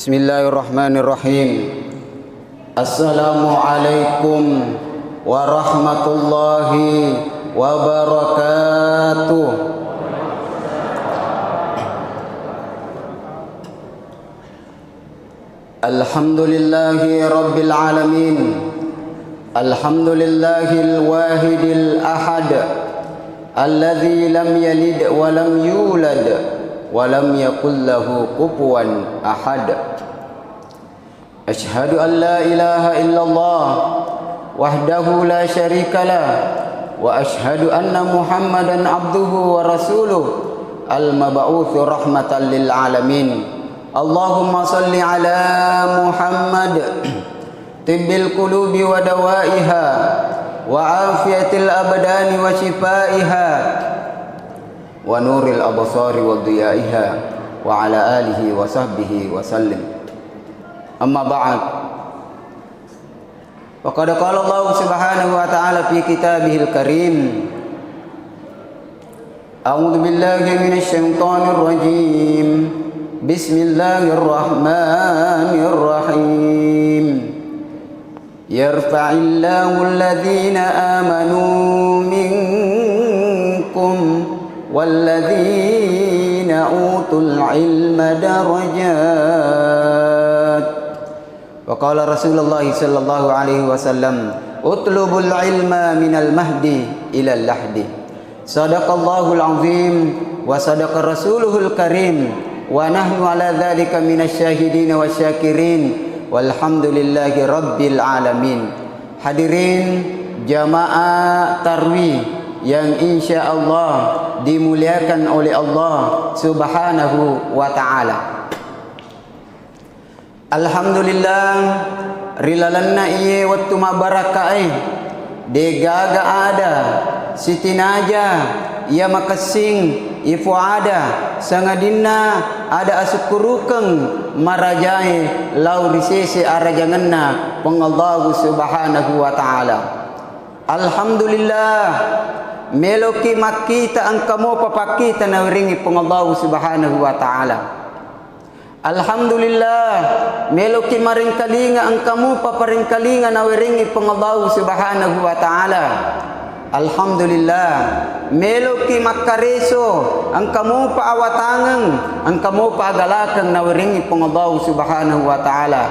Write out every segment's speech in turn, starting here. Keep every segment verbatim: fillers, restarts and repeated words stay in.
Bismillahirrahmanirrahim. Assalamualaikum warahmatullahi wabarakatuh. Alhamdulillahi rabbil alamin. Alhamdulillahil wahidil ahad. Alladzi lam yalid wa lam yulad wa lam yakul lahu kufuwan ahad. Asyhadu an la ilaha illallah wahdahu la syarika lah, wa asyhadu anna Muhammadan abduhu wa rasuluh, al-mab'utsu rahmatan lil alamin. Allahumma shalli ala Muhammad, tibbil qulubi wa dawaiha, wa afiyatil abdani wa syifaiha, wa nuril absari wa dhiyaiha, wa ala alihi wa sahbihi wa sallim. Amma ba'd. Wa qad qala Allah subhanahu wa ta'ala fi kitabihil karim. A'udzu billahi minasy syaithanir rajim. Bismillahirrahmanirrahim. Yarfa'illahu alladhina amanu minkum walladhina utul ilma darajat. Wa qala Rasulullah sallallahu alaihi wasallam, "Utlubul ilma minal mahdi ilal lahdi." Sadaqallahul azim wa sadaqa rasuluhul karim, wa nahnu ala dzalika minasy syahidin wasy syakirin, walhamdulillahi rabbil alamin. Hadirin jamaah tarwih yang insya Allah dimuliakan oleh Allah Subhanahu wa taala. Alhamdulillah, ri lalenna iye wettu mabbarakkae, degaga ada sitinaja iya makessing ipoada sangadinna ada asukkurukeng marajae lao ri sese arajangenna Puang Allahu Subhanahu wa Ta'ala. Alhamdulillah, meloki makkita engka mopa pakkita nawerengngi Puang Allahu Subhanahu wa Ta'ala. Alhamdulillah, meloki marengkalinga engka mupa parengkalinga nawerengngi Puang Allahu Subhanahu wa Ta'ala. Alhamdulillah, meloki makkareso engka mupa awatangeng, engka mupa agalakeng nawerengngi Puang Allahu Subhanahu wa Ta'ala.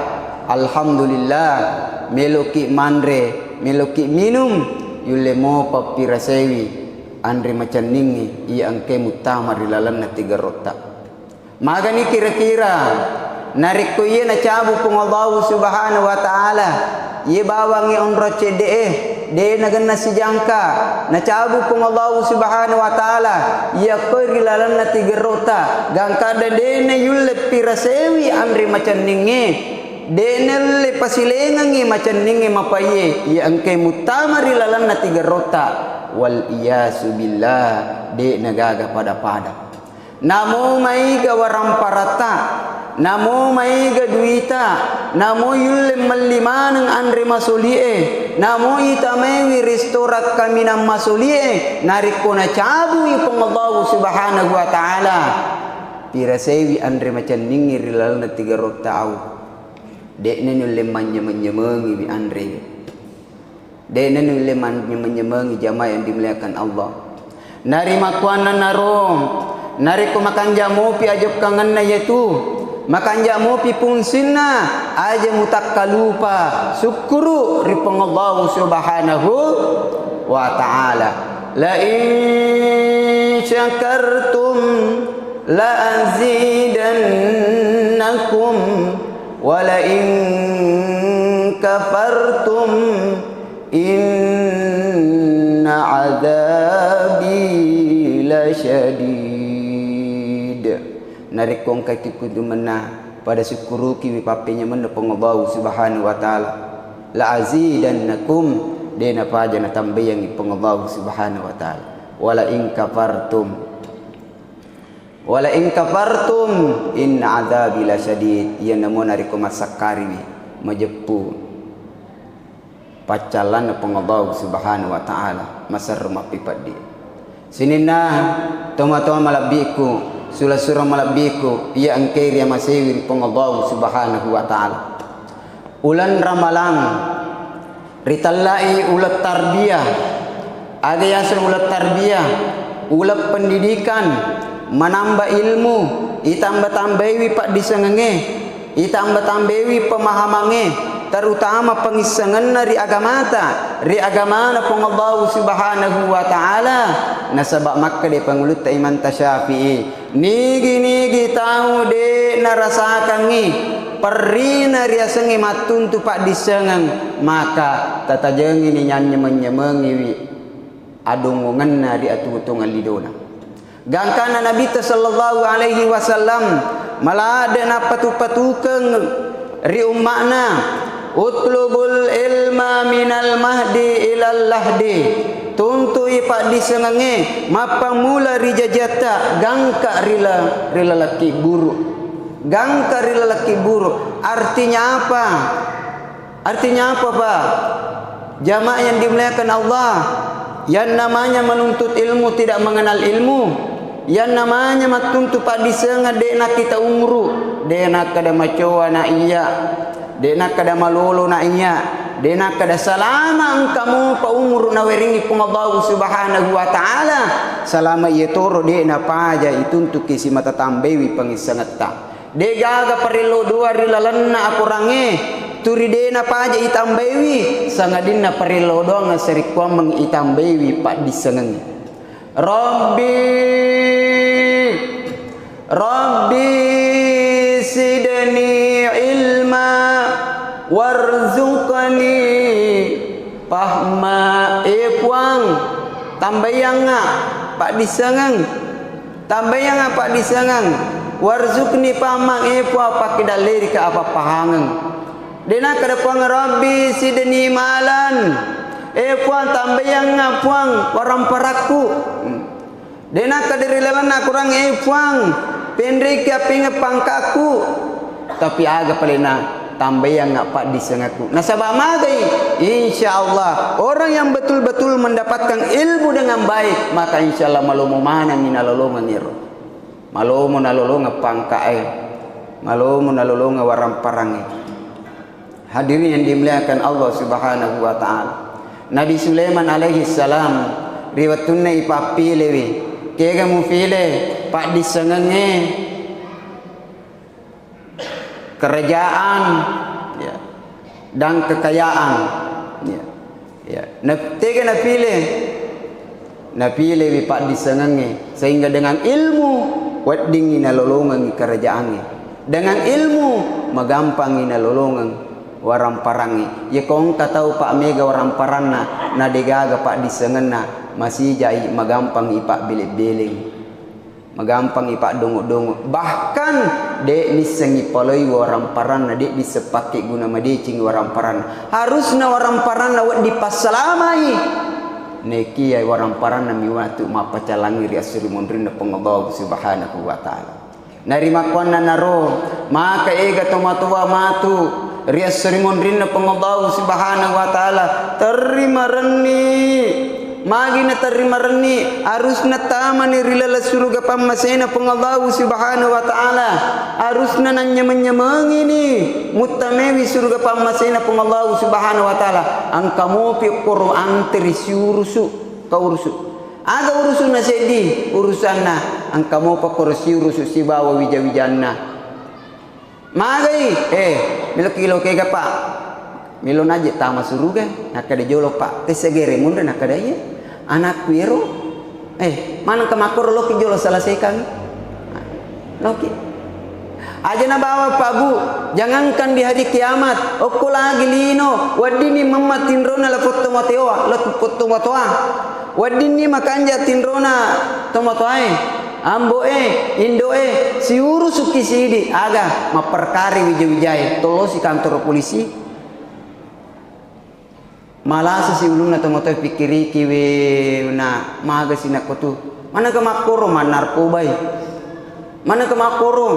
Alhamdulillah, meloki manre, meloki minum, yulle mopa pirasewi anre macenningnge iya engkae muttama ri lalenna tigerotta. Magani kira-kira narekko iye nacabu Puang Allahu Subhanahu wa Ta'ala, iye bawangnge onrong cedde'e, de nagenna sijangka, nacabu Puang Allahu Subhanahu wa Ta'ala, iya koi ri lalenna tigerota, gangkada de nayulle pirasewi anre macenningnge, de nulle pasilengengngi macenningnge mapaiye, iya engkae muttama ri lalenna tigerota, wal iyasu billah, de nagaga pada-pada. Namo maiga waramparatta, namo maiga duita, namo yulle melli maneng anre masolie, namo itamaiwi restoran kaminang masolie, narekko nacabui Puang Allahu Subhanahu wa Ta'ala, pirasaiwi anre macenningnge ri lalenna tigerotta au. De'na nulle manynyameng-nyamengiwi anre. De'na nulle man-, manynyamengi jamaah yang dimuliakan Allah. Narimakkuannanaro, narekko makanja mopi ajokkangenna iyatu, makanja mopi fungsinna, aja mutakkalupa sukkuru ri Puang Allahu Subhanahu wa Ta'ala. La in syakartum la azidannakum wa la in kafartum inna adzabi lasyadid. Narekko engka tikkutumenna pada sukkurukiwi pappenyamenna Puang Allahu Subhanahu wa Ta'ala, la azidannakum, de napaja natambaiyangngi Puang Allahu Subhanahu wa Ta'ala. Wa la in kafartum, wa la in kafartum inna adzabi lasyadid, iyanamo narekko massakkariwi, majeppu paccallanna Puang Allahu Subhanahu wa Ta'ala, maserro mappipeddi. Sininna tomatoa malebbiku, Sula-sula malebbiku, iya engkae riamasewi ri Puang Allahu Subhanahu wa Ta'ala. Uleng Ramalang, ritellai uleng tarbiyah. Aga yaseng uleng tarbiyah? Uleng pendidikan, manamba ilmu, itamba-tambaiwi paddissengengnge, itamba-tambaiwi pemahamangnge, terutama pengissengenna ri agamata, ri agamana Puang Allahu Subhanahu wa Ta'ala. Nasaba makkeda pangulutta Imam Syafi'i, nigi-nigi tau de' narasakangngi perrina riasengnge mattuntu paddissengeng, maka tatajengini nyanynyemeng-nyemengiwi adongongenna ri atuo-tuongeng lidona. Gangkanna Nabitta sallallahu alaihi wasallam, maladde nappatu-patukeng ri umma'na, "Utlubul ilma minal mahdi ilal lahdi." Tuntui paddissengengnge mappammula ri jajiatta gangka ri la-, ri laleng kibburu. Gangka ri laleng kibburu. Artinya apa? Artinya apa, Pak? Jamaah yang dimuliakan Allah, yang namanya menuntut ilmu tidak mengenal ilmu, yang namanya mattuntu paddissengeng de' nakkita umuru, de' nakkeda macoa na iya, de' nakkeda malolo na iya, de' nakkeda salama engka mopa umuru nawerengngi Puang Allahu Subhanahu wa Ta'ala, salama iya toro de' napaja ituntuki simata tambaiwi pangissengetta. De'gaga parello doang ri lalenna akorangnge, turi de' napaja itambaiwi, sangadinna parello doang sarekkuammeng itambaiwi paddissengengnge. Rabbi, Rabbi zidni ilma warzuqni fahma. E Puang, tambaiangnga paddissengeng. Tambaiangnga paddissengeng, warzuqni fahma, e Puang, pakkedallerika apa-, pahangeng. De' nakkeda Puang, Rabbi zidni malan, e Puang, tambaiangnga Puang waramparakku. De' nakkeda ri lalenna akorangnge, e Puang, penreiki appingeng pangkakku. Tapi aga palena tambaiangnga paddissengekku. Nasaba magai, insya Allah, orang yang betul-betul mendapatkan ilmu dengan baik, maka insya Allah malomo manengngi nalolongeng ero. Malomo nalolongeng pangkae. Malomo nalolongeng waramparangnge. Hadirin yang dimuliakan Allah Subhanahu wa Ta'ala. Nabi Sulaiman alaihi salam, ri wettunna ipappilewi, kega mufile paddissengengnge? Kerajaan, ya, dan kekayaan, ya, ya. Na-, tega napile? Napilewi paddissengengnge, sehingga dengan ilmu weddingngi nalolongengngi kerajaangnge. Dengan ilmu magampangngi nalolongeng waramparangnge. Yeko engka tau pa mega waramparanna, na degaga paddissengenna, masijai magampang ipabbele-beleng. Magampang ipaddongo-dongo. Bahkan, de' nissengngi paloi waramparanna, de' nisseng pakke guna madeceng waramparanna. Harusna waramparanna wedding passalamai. Nekia waramparanna mi watu mappacalangi ri esso ri monrinna Puang Allah Subhanahu wa Ta'ala. Narimakkuannanaro, maka ega tomatoa matu ri esso ri monrinna Puang Allah Subhanahu wa Ta'ala, terri marenni. Magi naterri marenni, harusna tamani ri laleng suruga pammasena Puang Allahu Subhanahu wa Ta'ala. Harusna nanyameng-nyamengini muttamewi suruga pammasena Puang Allahu Subhanahu wa Ta'ala. Engka mopi okkoro antri siurusu, kaurusu. Aga urusunna seddi? Urusanna engka mopa koro siurusu sibawa wija-wijanna. Magai, eh, meloki lo kega, Pak? Melo naje tama suruga, nakkeda jolo, Pak. Tessegere munre, nakkeda iya. Anakku ero, eh, manengka makkoro loki jolo selesaikan. Loki. Aja nabawa, Pak, Bu, jangankan di hari kiamat, okko lagi lino, weddinni memma tinrona la foto matoa, la foto matoa. Weddinni makanja tinrona tomatoae, ambo'e, indo'e, siurusuki sidi, aga, mapperkari wija-wijae, tolosi kantoro polisi. Malasasi ulunna tomatoae, pikkirikiwi, na magasi nakko tu. Manengka makkoro, mannarkobai. Manengka makkoro,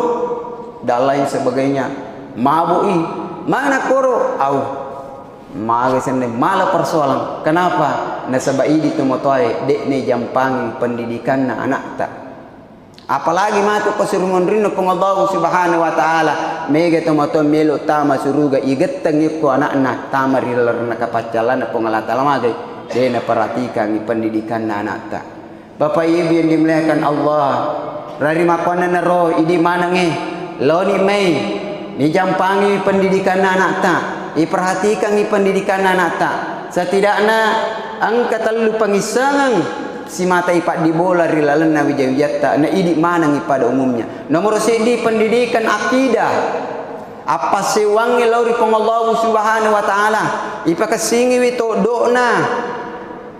dan lain sebagainya. Mabui. Magi nakkoro, au. Maga senna mala persoalan. Kenapa? Nasaba idi tomatoae de'na jampangi pendidikanna anakta. Apalagi matu ko sirungonrinna Puang Allahu Subhanahu wa Ta'ala, mega tomatoa melo tama suruga, igetteng ikko anakna tama ri lerna kapaccallanna Puang Allah Ta'ala, magai de naperhatikangi pendidikanna anakta. Bapak Ibu yang dimuliakan Allah, rari makkuannanaro idi manengnge, laoni mai nijampangi pendidikanna anakta, iperhatikangi pendidikanna anakta. Setidakna engka tellu pangissengeng simata ipaddibola ri lalenna wija-wijatta, na idi manengngi pada umumnya. Nomoro seddi, pendidikan akidah. Appassewwangnge lao ri Puang Allahu Subhanahu wa Ta'ala, ipakessingiwi toddo'na,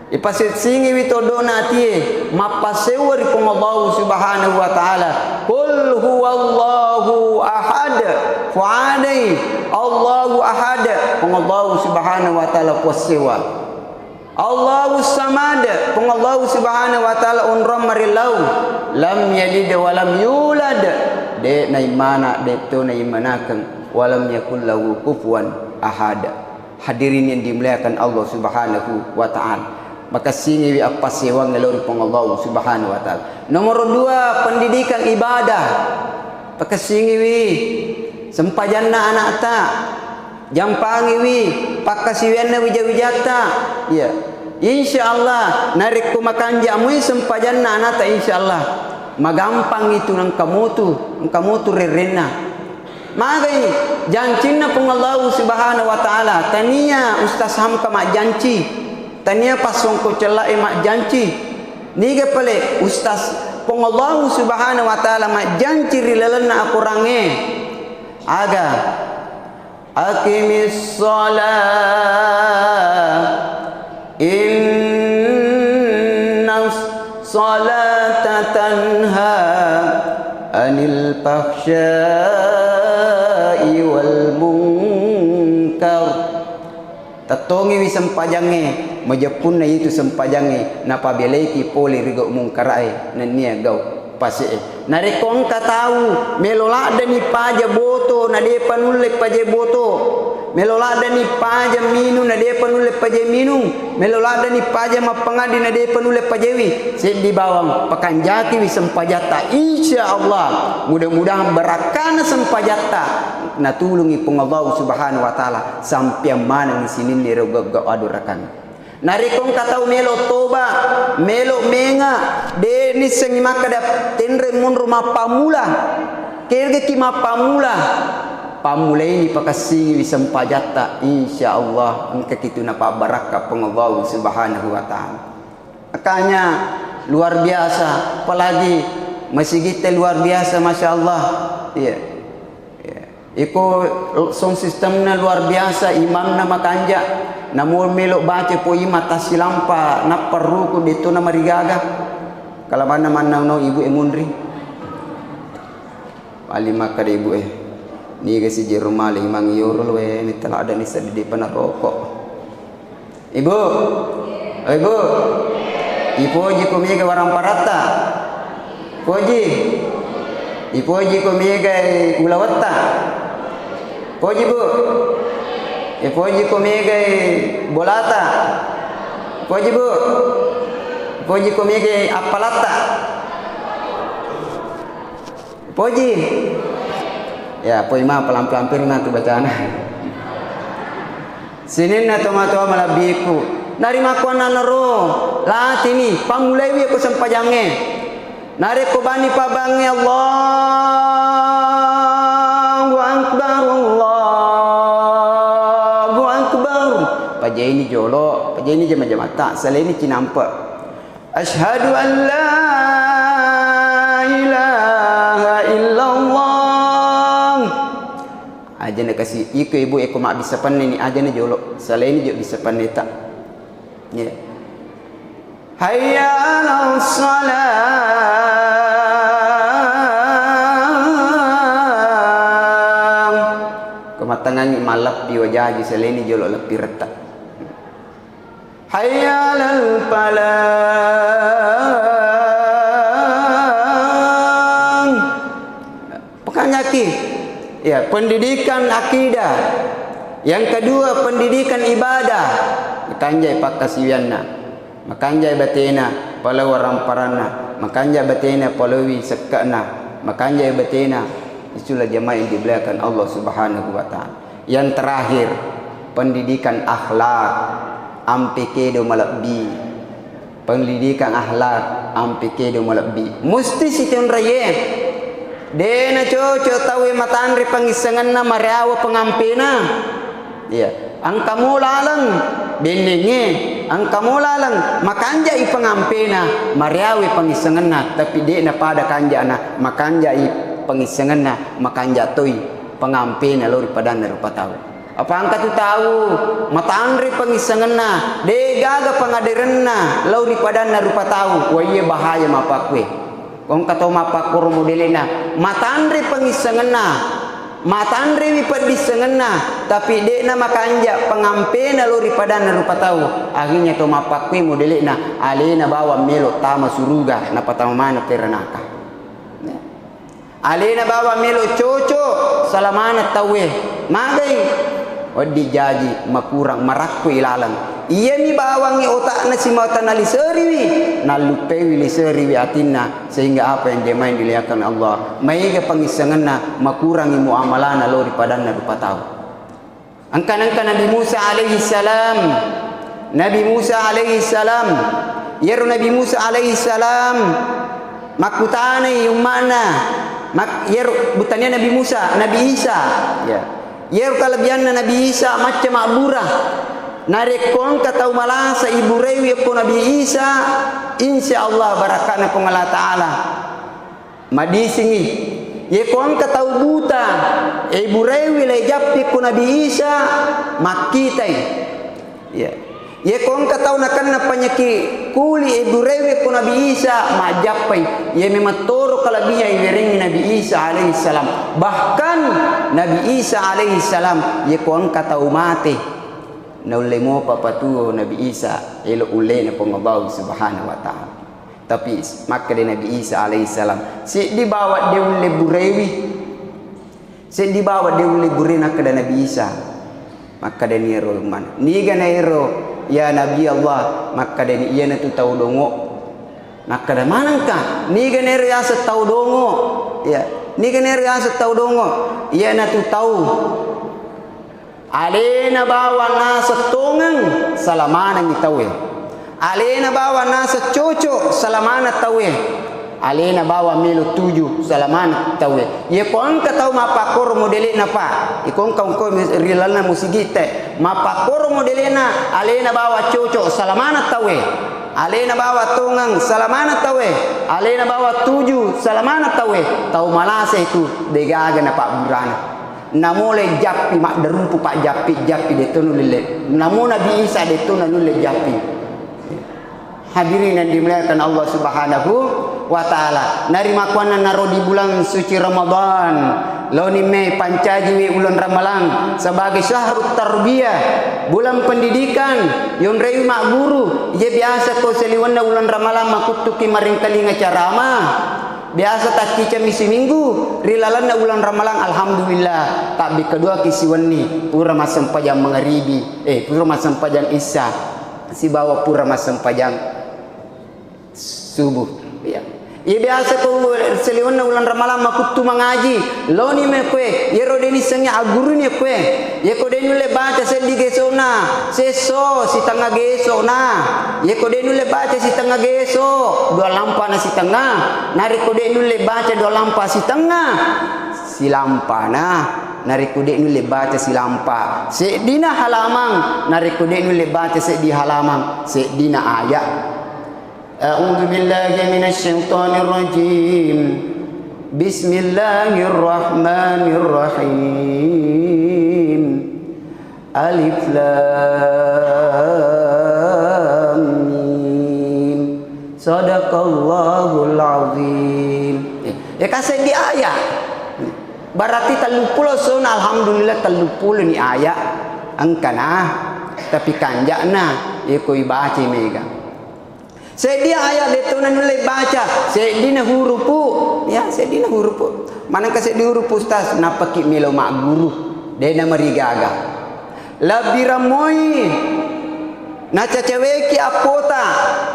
ipasessingiwi toddo'na atie, mappassewwa ri Puang Allahu Subhanahu wa Ta'ala. Qul huwallahu ahad, fuadai, Allahu ahad, Puang Allahu Subhanahu wa Ta'ala puassewwa. Allahu samad, Puang Allahu Subhanahu wa Ta'ala onrong marillau. Lam yalid wa lam yulad, de naimmana, de to naimmanakeng. Wa lam yakul lahu kufuwan ahad. Hadirin yang dimuliakan Allah Subhanahu wa Ta'ala, makessingiwi appassewwangnge lao ri Puang Allahu Subhanahu wa Ta'ala. Nomor dua, pendidikan ibadah. Pakessingiwi sempajanna anakta, jampangiwi pakkasiwianna wija-wijatta. Iya. Insya Allah, narekko makanja mui sempajanna anakta, insya Allah magampang itu, engka mutu, engka mutu rerrenna. Magai jancinna Puang Allahu Subhanahu wa Ta'ala, tania Ustaz Hamka majjanci, tania Passongko Cellae majjanci. Niga pale Ustaz, Puang Allahu Subhanahu wa Ta'ala majjanci ri lalenna akorangnge. Aga? Aqimis shalah, innas shalata tanha anil fahsya'i wal munkar. Tettongiwi sempajangnge, majeppunna itu sempajangnge, napabelaiki pole ri gau mungkarae nennia gau pase'e. Narekko engka tau melo laddani paja boto, na depa nulle paje boto, melo laddani paja minung, na depa nulle paje minung, melo laddani paja mappangaddi, na depa nulle pajewi, seddi bawang pakanjakiwi sempajatta. Insya Allah, mudah-mudahan barakkana sempajatta natulungi Puang Allahu Subhanahu wa Ta'ala, sampeang maneng sininna ero gau-gau adorakang. Narekko engka tau melo toba, melo menga, de nissengi makkeda tenre monro mappammula. Kegaki mappammula, pammulaini pakessingiwi sempajatta, insya Allah engkaki tu napabbarakka Puang Allahu Subhanahu wa Ta'ala. Makanya luar biasa, apalagi masigitta luar biasa, masya Allah. Iya. Iya. Iko sound systemna luar biasa, imamna makanja, namo melo baca po imam tassilampa nappa ruku, detto namarigaga. Kalabanna mannau-nau ibu e munri. Paling makkeda ibu e, niga sijero male imang iyoro lo e, ni tala ada ni seddi depa naroko. Ibu, oh, ibu, ipoji ko mega waramparatta. Poji, ipoji ko mega ulawetta. Poji, bu, ipoji ko mega bolata. Poji, bu, ipoji ko mega appalatta. Poji. Ya, poi ma pelan-pelan pirna tu bacana. Sininna tomatoa malebbiku, narimakkuannanaro, latini, pammulaiwi ko sempajangnge. Narekko bani pabangnge, Allahu Akbar, Allahu Akbar. Pajaini jolo, pajaini jama-jamatta, saleni cinampe. Asyhadu an la ilaha illallah. Aja nakasi iko ibu e ko mabbissa penne ni, aja na jolo. Salaini jo bissa penneta. Ya. Hayya 'alas shalah. Ko mattangangi malleppi wajaji, salaini jolo leppiretta. Hayya 'alal falah. Pakanjaki, ya, pendidikan akidah. Yang kedua, pendidikan ibadah. Makanjai pakkasiwianna, makanjai batena, pala waramparanna. Makanja batena palowi sekke'na, makanja batena, itulah jamaah yang dimuliakan Allah Subhanahu wa Ta'ala. Yang terakhir, pendidikan akhlak, ampe kedo malebbi. Pendidikan akhlak, ampe kedo malebbi. Musti sitonraie. De' na cocok tauwe matanre pangissengenna mareawa pengampena. Iya. Engka mo laleng bennengnge, engka mo laleng makanja'i pengampena, mareawe pangissengenna, tapi de'na pada kanja'na, makanja'i pangissengenna, makanja toi pengampena lao ri padanna rupa tau. Apa engka tu tau matanre pangissengenna, de' gaga pangaderenna lao ri padanna rupa tau, waiye bahaya mappakkue. Ko engka tau mappakkoro modele'na, matanre pangissengenna, matanrewi peddissengenna, tapi de'na makanja pengampena lao ri padanna rupa tau. Akhirnya tau mappakkue modele'na, alena bawang melo tama suruga, napatama maneng peranaka. Alena bawang melo cocok, sala maneng tauwe. Magai? Wedding jaji, makurang, marakkui laleng. Iyami bawangngi otakna simata naliseriwi, nalluppeiwi liseriwi atinna, sehingga apa yang jamaah yang dimuliakan Allah, maega pangissengenna, makurangi muamalana lao ri padanna rupa tau. Engka-, engka Nabi Musa alaihi salam. Nabi Musa alaihi salam. Iyaro Nabi Musa alaihi salam makkutanai umma'na. Mak-, iyaro butanna Nabi Musa, Nabi Isa. Ya. Iyaro kalebihanna Nabi Isa macca mabbura. Narekko engka tau malasa iburaiwi ko Nabi Isa, insya Allah barakatna Puang Allah Ta'ala. Madisingngi. Yeko engka tau buta, e, iburaiwi le jappi ko Nabi Isa, makkitai. Ya. Yeko engka tau nakenna panyakit kuli, e, iburaiwi ko Nabi Isa, majjappai. Ye memang toro kalebihan iwerengngi Nabi Isa alaihi salam. Bahkan Nabi Isa alaihi salam, yeko engka tau mate, naulle mopa patuo Nabi Isa, elo ullena Puang Allah Subhanahu wa Ta'ala. Tapi makkeda Nabi Isa alaihi salam, seddi bawang de ulle buraiwi. Seddi bawang de ulle buraiwi, nakkeda Nabi Isa. Makkedani ero man-, niga na ero, ya Nabi Allah? Makkedani, iyanatu tau dongo. Makkeda, manengka? Niga na ero yaseng tau dongo? Ya, niga na ero yaseng tau dongo? Iyanatu tau Alena bawang naseng tongeng, sala manengngi tauwe. Alena bawang naseng cocok, sala maneng tauwe. Alena bawang melo tuju, sala maneng tauwe. Yeko engka tau mappakkoro modele'na, Pak. Iko engka engko ri lalenna musigitte. Mappakkoro modele'na, alena bawang cocok, sala maneng tauwe. Alena bawang tongeng, sala maneng tauwe. Alena bawang tuju, sala maneng tauwe. Tau malasa itu, degaga na pabburana. Namo le jappi, madderumpu pajjappi-jappi, de to nulle. Namo Nabi Isa de to nanulle jappi. Hadirin yang dimuliakan Allah Subhanahu wa Ta'ala. Narimakkuannanaro di bulan suci Ramadan, laoni me pancajiwi uleng Ramalang sebagai syahrut tarbiyah, bulan pendidikan, yonrewi magguru, je biasa ko saliwenna uleng Ramalang makuttuki maringkalinga caramah. Biasa taccicami siminggu ri lalenna uleng Ramalang, alhamdulillah, tabbi keduaki siwenni, pura massempajang mangaribi, eh, pura massempajang isya, sibawa pura massempajang subuh. Iya. Iya biasa ko saliwenna uleng Ramalang makuttu mangaji, laoni me kue, yero de nissengngi agguruni kue. Yeko de nulle baca seddi gesona, sesso sitengnga gesona. Yeko de nulle baca sitengnga geso, dua lampana sitengnga. Narekko de nulle baca dua lampa sitengnga, silampana. Narekko de nulle baca silampa seddina halamang. Narekko de nulle baca seddi halamang, seddina ayat. أعوذ بالله من الشيطان الرجيم. بسم الله الرحمن الرحيم. ألف لام ميم. صدق الله العظيم. Eh, eh, kaseddi ayat. Berarti telluppulo sona, alhamdulillah, telluppulo ni ayat. Engkana, tapi kanja'na, eh, ko ibaca mega. Seddi ayat de to nanulle baca, seddina hurupu. Ya, seddina hurupu. Manengka seddi hurupu, Ustaz? Nappaki melo magguru. De namarigaga. Lebbi ramoi nacacaweki appota.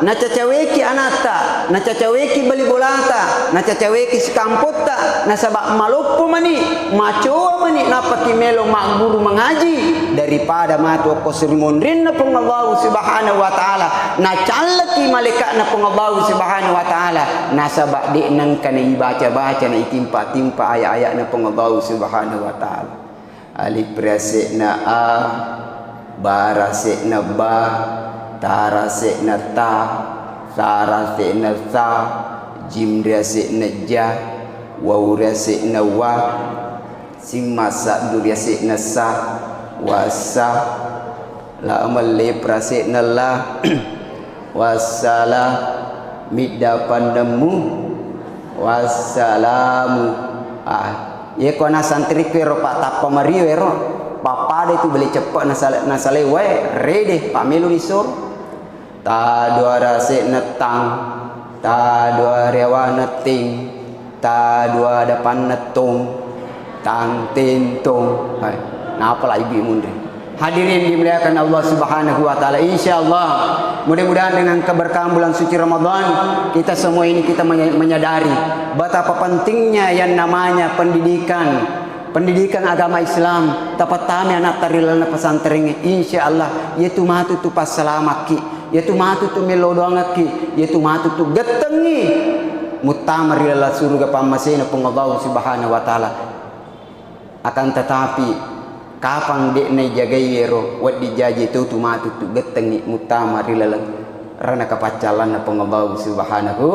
Nacacaweki anatta, nacacaweki bali bolata, nacacaweki sikampotta, nasaba maloppo mani, macoa mani nappaki melo magguru mangaji daripada matu okko surimonrinna Puang Allahu Subhanahu wa Ta'ala, nacallaki malaika'na Puang Allahu Subhanahu wa Ta'ala, nasaba de' nengka naibaca-baca, naitimpa-timpa aya'-aya'na Puang Allahu Subhanahu wa Ta'ala. Alif riase'na a, ba rase'na ba, ta rase'na ta, sa rase'na sa, jim riase'na ja, wau riase'na wa, sin massaddu riase'na sa, wassa, la mallep rase'na la, wassala, midda pannemmu, wassalamu. Ah, yeko ana santriku ero pattappa mario ero, pappada itu beli ceppe' nasale-, nasalai wae, rede, pamelo nisoro. Ta dua rase'na tang, ta dua riawana ting, ta dua dapanna tong, tang tentong. Hai, napa la ibu munri? Hadirin dimuliakan Allah Subhanahu wa Ta'ala, insya Allah, mudah-mudahan dengan keberkahan bulan suci Ramadan, kita semua ini kita menya-, menyadari betapa pentingnya yang namanya pendidikan, pendidikan agama Islam, tapattama anatta ri lalenna pesantrengnge. Insya Allah, iyatu matu tu passalamaki, iyatu matu tu mello doangekki, iyatu matu tu gettengngi muttama ri laleng suruga pammasena Puang Allahu Subhanahu wa Ta'ala. Akan tetapi, kapang de'na ijagai ero, wedding jaji tau tu matu tu gettengngi muttama ri laleng ranaka paccallanna Puang Allahu Subhanahu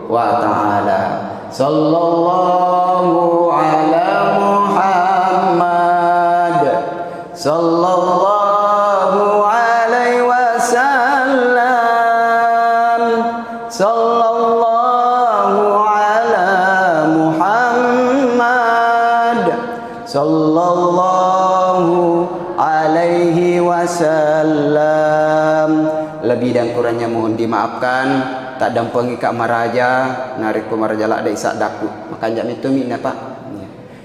wa Ta'ala. Sallallahu ala Muhammad. Sallallahu alaihi wasallam. Sallallahu ala Muhammad. Sallallahu alaihi wasallam. Lebih dan kurangnya mohon dimaafkan. Taddampengika maraja, narekko maraja ladde saddakku. Makanja mettomi napa.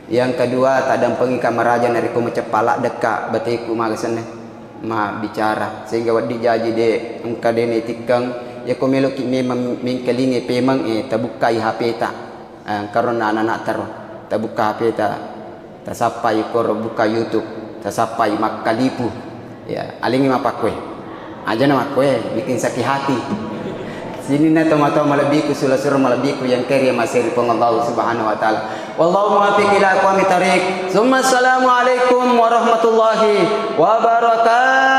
Yang kedua, taddampengika maraja narekko maceppa laddekka bateku maga senna mabbicara. Sehingga wedding jaji de engka de naitikkeng. Yako meloki memang mengkalingai pemeng, eh, tabukkai H P ta. Eh, karonna anak-anak taro, tabukka H P ta, tasappai koro buka YouTube, tasappai makkalipu. Ya, alingi mapakkue. Aja na makkue, bikin sakit hati. Sininna tomatoa malebbiku, sula-sura malebbiku yang keri yang masih ri Puang Allah Subhanahu wa Ta'ala. Wallahu muwaffiq ila aqwamit thariq. Summa assalamualaikum warahmatullahi wabarakatuh.